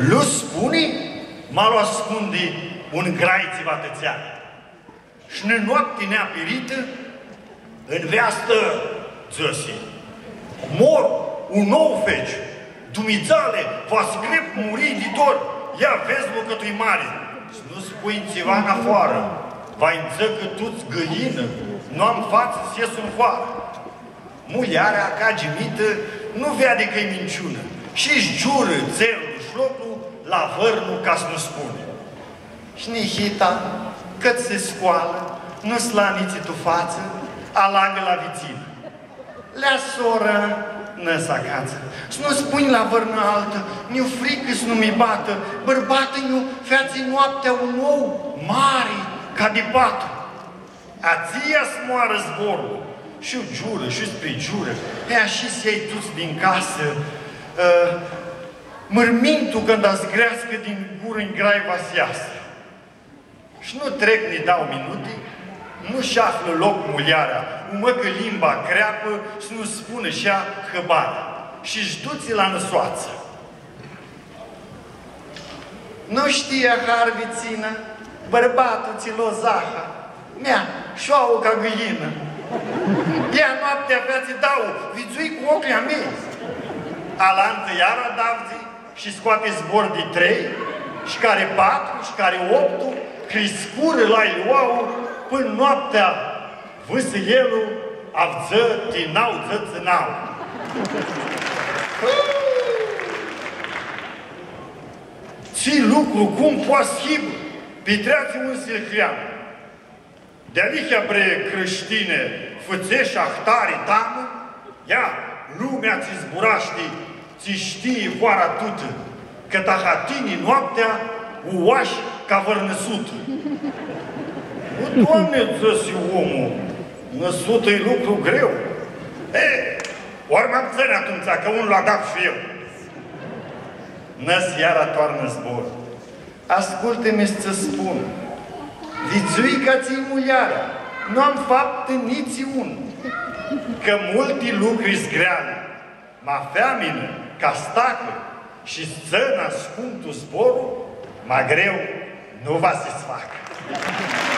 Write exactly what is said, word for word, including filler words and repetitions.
Lu spuni, ma lu ascundi un grai tsi va tãtsea. Sh-nã noapti neapiritã, nveastã dzãsi: Mor, un ou feci, Dumidzale, va s-crep, muri di dor, ia vedz-lu cã tu-i mari. S-nu spunj tsiva nafoarã, va-nj dzãcã tuts gãljinã, nu am fatsã s-es tu hoarã. Muljarea, ca gimitã, nu veadi cã-i minciunã, shi-sh giurã tserlu sh-loclu la vãrnu ca s-nu spunã. Sh-nihita, cãt si scoalã, nu s-la nitsi tu fatsã, alagã la vitsinã. Lea, sorã, nã s-acatsã, s-nu spunj la vãrnã altã, nj-u fricã s-nu mi batã, bãrbatã nj-u featsi noaptea un ou mari ca di patã. Atsia s-moarã zborlu. Shi-u giurã, shi-u sprigiurã, e, ashi s-ljai tuts din casã, ã, mãrmintu canda s-greascã din gurã-nj grai va s-easã. Sh-nu trec ni dauã minuti, nu sh-aflã loc muljarea, u mãcã limba creapã s-nu spunã sh-ea hãbarea, shi-sh dutsi la nãsoatsã. Nu shtii, ahar vitsinã, bãrbatlu tsi lo zaha, mea, sh-oauã ca gãljinã. Ea noaptea featsi dauã, vidzui cu oclji a mei. Alantã iara davdzi shi scoati zbor di trei, sh-cari patru, sh-cari optu, criscurã la oauã, pãnã noaptea vãsãljelu avdzã ti nauãdzãtsi nauã. Tsi lucru, cum poati s-hibã? Pitreatsi un silhlian. Dealihea, bre crãshtine, fãtsesh ahtari tamã? Ia, lumea tsi zburashti, tsi shtii hoara tutã, cã taha tini noaptea u ashi ca vãrnãsutã. O, Doamne, dzãsi omlu, nãsutã-i lucru greu. E, ori ma putsãn atumtsea, cã un lu adaptu shi eu. Nãsi iara toarnã zbor. Ascultã-mi s-tsã spun. Vidzui ca tsi-i muljarea, nu am faptã nitsi un. Cã multi lucri s-greali, ma feaminã, ca s-tacã shi s-tsãnã ascumtu zborlu, ma greu nu va si s-facã.